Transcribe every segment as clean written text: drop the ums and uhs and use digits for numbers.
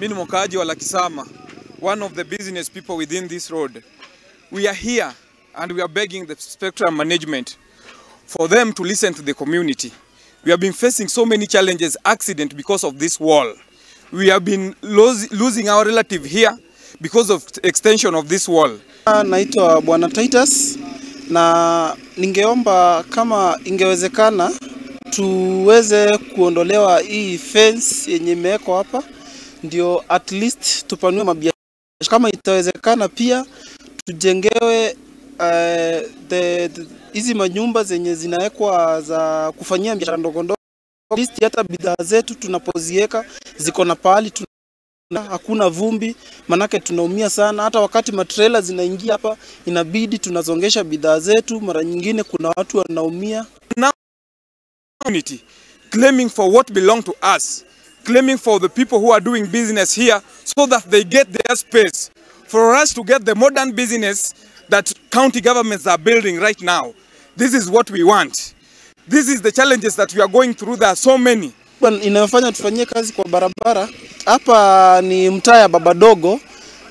Mimi ni mkaaji wa Lakisama, one of the business people within this road. We are here and we are begging the Spectrum management for them to listen to the community. We have been facing so many challenges, accident because of this wall. We have been losing our relative here because of extension of this wall. Naitwa Bwana Titus na ningeomba kama ingewezekana tuweze kuondolewa hii fence yenye imewekwa hapa, ndio at least tupanue mabiashara. Kama itawezekana pia tujengewe hizi manyumba zenye zinawekwa za kufanyia biashara ndogo ndogo. At least hata bidhaa zetu tunapoziweka ziko na pahali, hakuna vumbi, manake tunaumia sana. Hata wakati matrela zinaingia hapa inabidi tunazongesha bidhaa zetu, mara nyingine kuna watu wanaumia. Now community claiming for what belong to us, claiming for the people who are doing business here so that they get their space for us to get the modern business that county governments are building right now. This is what we want. This is the challenges that we are going through. There are so many. Inayofanya tufanyie kazi kwa barabara hapa ni mtaa ya Babadogo,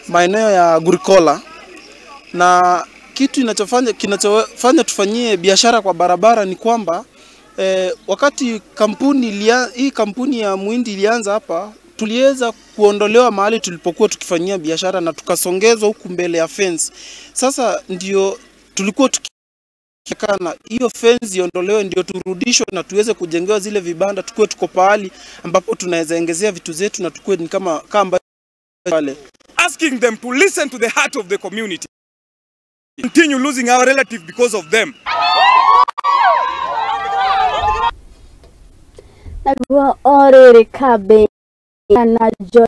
maeneo ya Gurikola, na kitu kinachofanya tufanyie biashara kwa barabara ni kwamba wakati hii kampuni ya Muhindi ilianza hapa, tuliweza kuondolewa mahali tulipokuwa tukifanyia biashara na tukasongezwa huku mbele ya fence. Sasa ndio tulikuwa tukikana hiyo fence iondolewe ndio turudishwe na tuweze kujengewa zile vibanda, tukue tuko pahali ambapo tunaweza ongezea vitu zetu na tukue ni kama kamba pale. Asking them to listen to the heart of the community. Continue losing our relative because of them. Naguo orĩrĩ kambĩ na